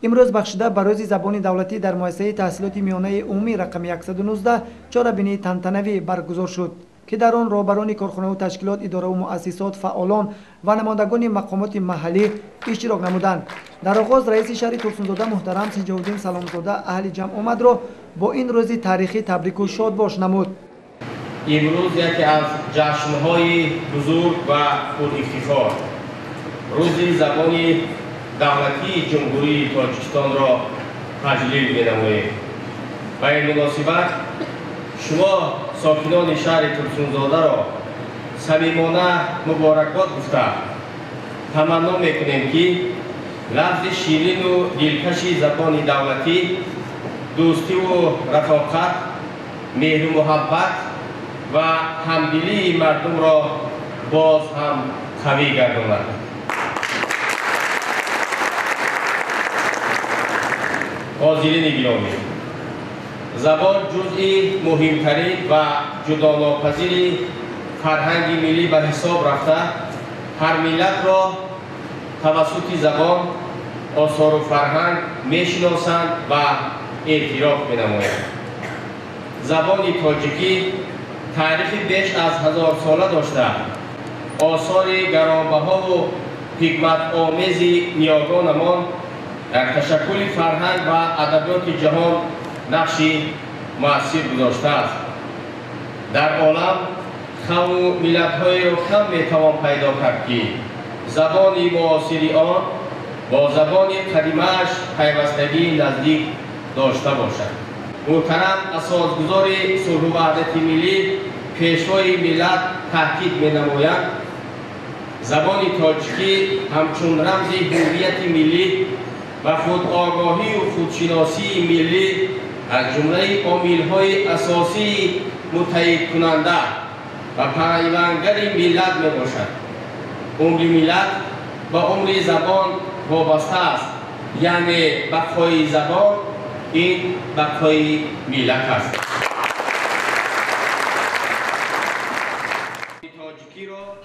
Имрӯз бахшида ба рӯзи забони давлатӣ дар муассисаи таҳсилоти миёнаи умумӣ рақами 119 чорабинии тантанавӣ баргузор шуд, ки дар он роҳбарони корхонаву ташкилот, идораву муассисот, фаъолон ва намояндагони мақомоти маҳаллӣ иштирок намуданд. Дар оғоз раиси шаҳри Турсунзода муҳтарам Сиҷовуддин Саломзода аҳли ҷамъомадро бо ин рӯзи таърихӣ табрику шодбош намуд. Имрӯз яке аз ҷашнҳои бузург ва пурифтихор, рӯзи забони давлатии Ҷумҳурии Тоҷикистонро таҷлил менамоем. Ба ин муносибат шумо сокинони шаҳри Турсунзодаро самимона муборакбод гуфта, таманно мекунем, ки лафзи ширину дилкаши забони давлатӣ дӯстиву рафоқат, меҳру муҳаббат ва ҳамдилии мардумро боз ҳам қавӣ гардонад. Ҳозирини гиромӣ, забон ҷузъи муҳимтарин ва ҷудонопазири фарҳанги миллӣ ба ҳисоб рафта, ҳар миллатро тавассути забон, осору фарҳанг мешиносанд ва эътироф менамоянд. Забони тоҷикӣ таърихи беш аз ҳазорсола дошта, осори гаронбаҳову ҳикматомези ниёгонамон дар ташаккули фарҳанг ва адабиёти ҷаҳон нақши муассир гузоштааст. Дар олам қавму миллатҳоеро кам метавон пайдо кард, ки забони муосири он бо забони қадимааш пайвастагии наздик дошта бошад. Муҳтарам асосгузори сулҳу ваҳдати миллӣ, пешвои миллат таъкид менамоянд: забони тоҷикӣ ҳамчун рамзи ҳуввияти миллӣ ва худогоҳию худшиносии миллӣ аз ҷумлаи омилҳои асосии муттаҳидкунанда ва пайвандари миллат мебошад. Умри миллат ба умри забон вобаста аст, яъне бақои забон ин бақои миллат аст.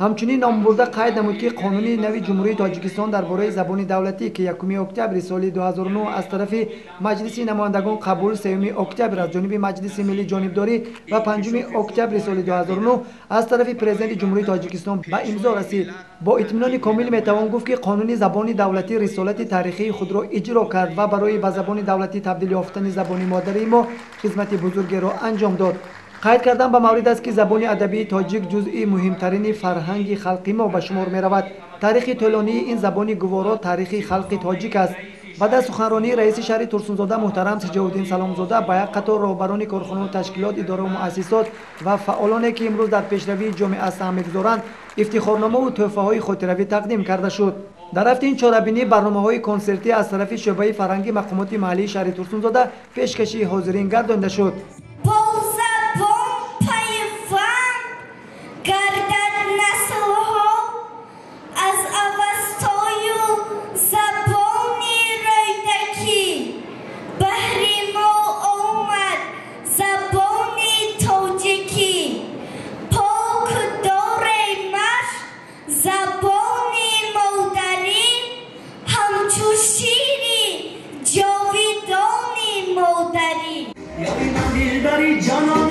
Ҳамчунин номбурда қайд намуд, ки қонуни нави Ҷумҳурии Тоҷикистон дар бораи забони давлатӣ, ки 1 октябри соли 2009 аз тарафи Маҷлиси намояндагон қабул, 3 октябр аз ҷониби Маҷлиси миллӣ ҷонибдорӣ ва 5 октябри соли 2009 аз тарафи Президенти Ҷумҳурии Тоҷикистон ба имзо расид. Бо итминони комил метавон гуфт, ки қонуни забони давлатӣ рисолати таърихии худро иҷро кард ва барои ба забони давлатӣ табдил ёфтани забони модарии мо хизмати бузургеро анҷом дод. Қайд кардан ба маврид аст, ки забони адабии тоҷик ҷузъи муҳимтарини фарҳанги халқи мо ба шумор меравад. Таърихи тӯлонии ин забони гуворо таърихи халқи тоҷик аст. Баъд аз суханронии раиси шаҳри Турсунзода муҳтарам Сиҷовуддин Саломзода ба як қатор роҳбарони корхонаву ташкилот, идораву муассисот ва фаъолоне, ки имрӯз дар пешравии ҷомеа саҳм мегузоранд, ифтихорномаву тӯҳфаҳои хотиравӣ тақдим карда шуд. Дар рафти ин чорабинӣ барномаҳои консертӣ аз тарафи шӯъбаи фарҳанги мақомоти маҳаллии шаҳри Турсунзода пешкаши ҳозирин гардонида шуд. Ҷонон.